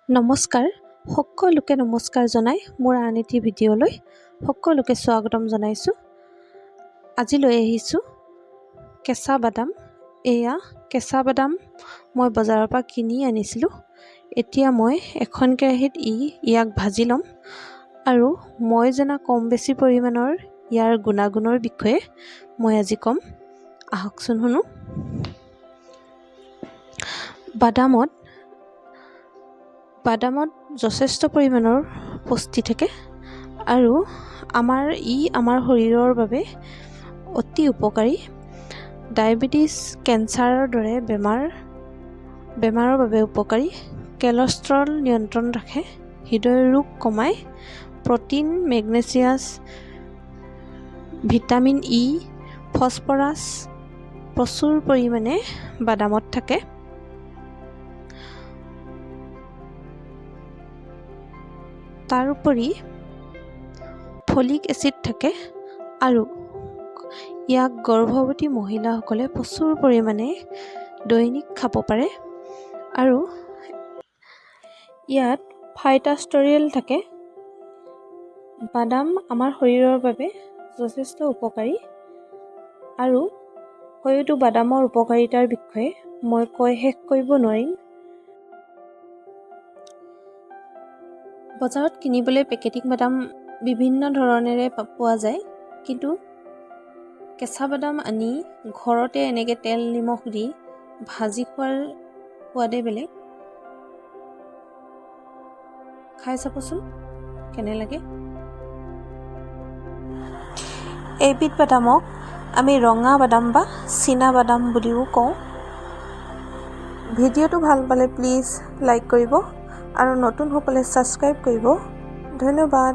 নমস্কাৰ, সকলোকে নমস্কাৰ জনাই মোৰ আন এটি ভিডিঅ'লৈ সকলোকে স্বাগতম জনাইছোঁ। আজি লৈ আহিছোঁ কেঁচা বাদাম। এয়া কেঁচা বাদাম মই বজাৰৰ পৰা কিনি আনিছিলোঁ। এতিয়া মই এখন কেৰাহীত ইয়াক ভাজি ল'ম আৰু মই জনা কম বেছি পৰিমাণৰ ইয়াৰ গুণাগুণৰ বিষয়ে মই আজি ক'ম। আহকচোন শুনো। বাদামত যথেষ্ট পৰিমাণৰ পুষ্টি থাকে আৰু আমাৰ শৰীৰৰ বাবে অতি উপকাৰী। ডায়েবেটিছ, কেঞ্চাৰৰ দৰে বেমাৰৰ বাবে উপকাৰী। কেলষ্ট্ৰল নিয়ন্ত্ৰণ ৰাখে, হৃদয় ৰোগ কমায়। প্ৰ'টিন, মেগনেছিয়াছ, ভিটামিন ই, ফছফৰাছ প্ৰচুৰ পৰিমাণে বাদামত থাকে। তাৰোপৰি ফলিক এচিড থাকে আৰু ইয়াক গৰ্ভৱতী মহিলাসকলে প্ৰচুৰ পৰিমাণে দৈনিক খাব পাৰে। আৰু ইয়াত ফাইটাষ্টৰিয়েল থাকে। বাদাম আমাৰ শৰীৰৰ বাবে যথেষ্ট উপকাৰী আৰু হয়তো বাদামৰ উপকাৰিতাৰ বিষয়ে মই কৈ শেষ কৰিব নোৱাৰিম। বজাৰত কিনিবলৈ পেকেটিং বাদাম বিভিন্ন ধৰণেৰে পোৱা যায়, কিন্তু কেঁচা বাদাম আনি ঘৰতে এনেকৈ তেল নিমখ দি ভাজি খোৱাৰ সোৱাদেই বেলেগ। খাই চাবচোন কেনে লাগে। এইবিধ বাদামক আমি ৰঙা বাদাম বা চীনা বাদাম বুলিও কওঁ। ভিডিঅ'টো ভাল পালে প্লিজ লাইক কৰিব আৰু নতুনসকলে ছাবস্ক্ৰাইব কৰিব। ধন্যবাদ।